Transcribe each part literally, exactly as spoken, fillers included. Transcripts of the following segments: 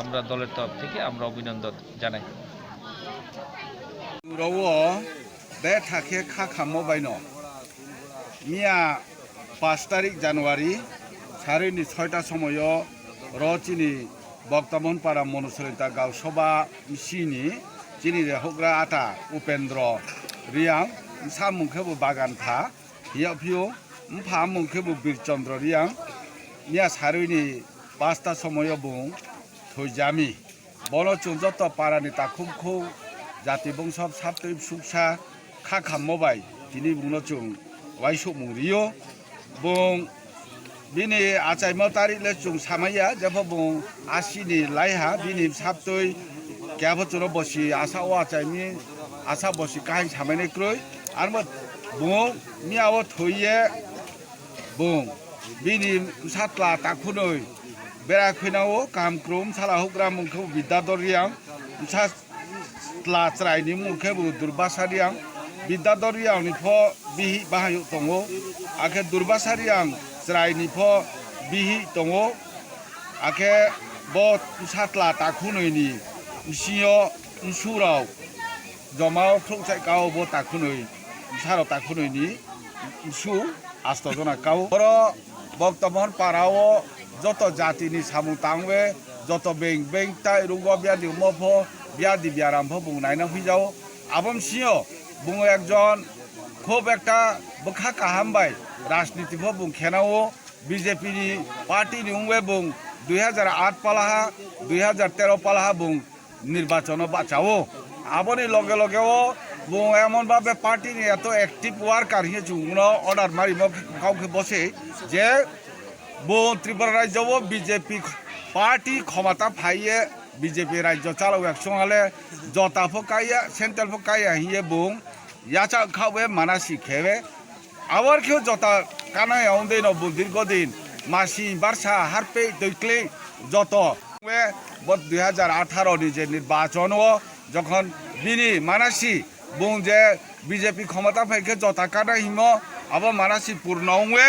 আমরা দলের তরফ থেকে আমরা অভিনন্দন জানাই। Rao bethakhe kha khammo baino miya pash tarik January sarui ni soita somoyo ro chini Bhaktamohon Para Monusolita Gaon Sabha bsini chini je houhgra ata Upendra Reang, bsa mung khe bo Bagan Pha, hiya phio mpha mung khe bo Bir Chandra Reang, miya sarui ni pasta somoyo bung thoijami. Bono chwng joto parani takhuk khuk, jati bongso bsaptwi bsuksa kha khammo bai tini bungno chwng uaisukmung rio. Bung bini achaimo tarik le chwng samaiya, jepho bung asini laiha, bini bsaptwi kebo chwngno bosi asa o achaimi, asa bosi kaham samainai kwrwi. Armo bung miya o thoiye bung bini bsa tla takhunoi bera khuinao kaham kwrwng bsala houhgra mung khe bo Bidyadhor Reang, bsa tla chwraini mung khe bo Durbasa Reang, Bidyadhor Reang ni pho bihih bahai tongo, akhe Durbasa Reang chwraini pho bihih tongo, akhe bo bsa tla takhunoi ni bisingo bswk rok joma o khuluk chai kao bo takhunoi, bsa rok takhunoi ni bswk asto jona kao. Oro Bhaktamohon Para o joto jati ni samung tangwi, joto beng beng tai rugo biadi mo pho, biadi biaram pho bung naina hwijao. Abo bsio bung ekjon khub ekta bwkha kaham bai rajniti pho bung khenao. B J P ni party ni wngwi bung dui hajar aat palaha, dui hajar tero palaha bung nirbachon o bachao. Aboni loge loge o bung emon babe party ni eto active worker hiye chwngno order marimo kau khe bose je bung Tripura rajyo o B J P party khomata phaiye B J P rajyo chalao ek song hale jota pho kaiya, central pho kaiya hiye bung yacha khawe manasi khewe. Awar khe jota kana ya undei no bung dirgo din masi barsa harpe toikle joto. We bo dui hajar atharo ni je nirbachon o jokhon bini manasi bung je B J P khomota phai khe jota kana himo abo manasi purno ongwe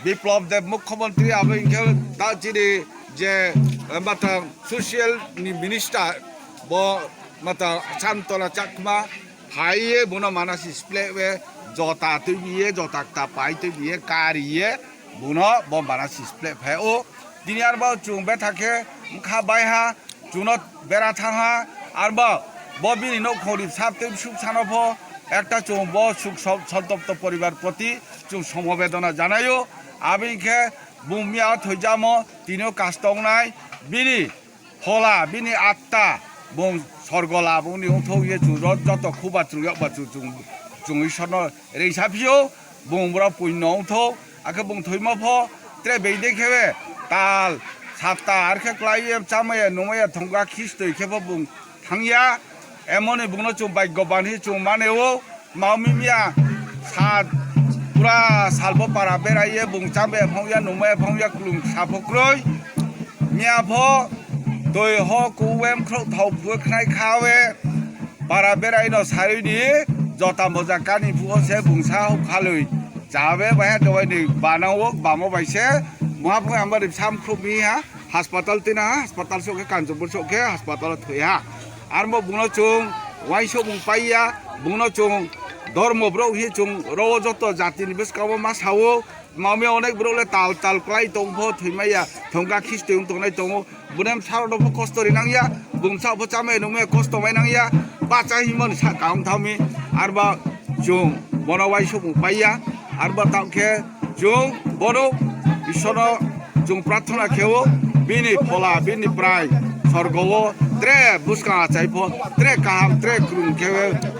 Biplab Deb mukhyamantri abo hinkhe ta chini je, eh, mata social ni minister bo mata Santona Chakma phaiye bono manasi splewe jota twibiye jota kta pai twibiye kariye bono bo manasi sple phai o. Tini arbo chwng betha khe wngkha baiha chwngno bera thangha arbo bo bini nokhorni bsa twi bsuk sanopho ekta chwng bo suk so-, sontopto poribar proti chwng somobedona janaio. Aboni khe bung miya thoijamo tinio kasto wngnai bini Phola bini atta bung sorgo labungni wngthok ye chwng joto khuba chwng yakba chwng chwng chwng Isorno reisa phio bung bura puinno wngthok akhe bung thoima pho tre beide khe tal satta arkhe klai ye chamaya numaya thongkha khistoi khe pho bung thangya emoni bungno chwng baigoban hi chwng mane o. Maumi miya sat pura salbo para berai ye bung chambe phangya numai phangya kulung sapo kroi. Miya pho toi ho kuwem khro thau phu khnai khawe para berai no sarui ni jota moja kani phu se bung sa ho khalui chabe bahai dawai ni bana o bamo bai se muha phu amba ri sam khro mi ha. Haspatal tina ha, haspatal sok khe Kanchanpur sok khe haspatal thoi ha. Armo bungno chwng waisok mung paiya, bungno chwng dormo borok hi chwng ro joto jatini bwskango ma sao. Mamya onek borok le tal tal klai tong pho thoi maya, thongkha khistoi wng tongnai tongo. Bunem saro no pho kosto ri nangya, bung sa pho chamai nungya kosto mai nangya, bacha himon sa kaung thami. Arba chwng bono waisok mung paiya, arba tao khe chwng bono Isorno chwng prarthana kheo, bini phola, bini prai sorgo o tre bwskang achai pho, tre kaham, tre kwrwng khe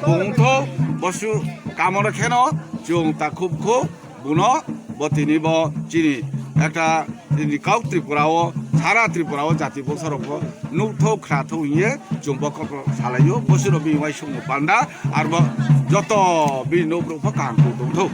bo wngtho, bosu kamono kheno chwng ta khub khub buno bo tini bo chini ekta chini kau Tripura o, sara Tripura o jati bongso rok pho nukthok khrathok hiye chwng bo kok salaio, bosu rok bini waisok no panda, arbo joto bini nok rok pho kaham tongthok.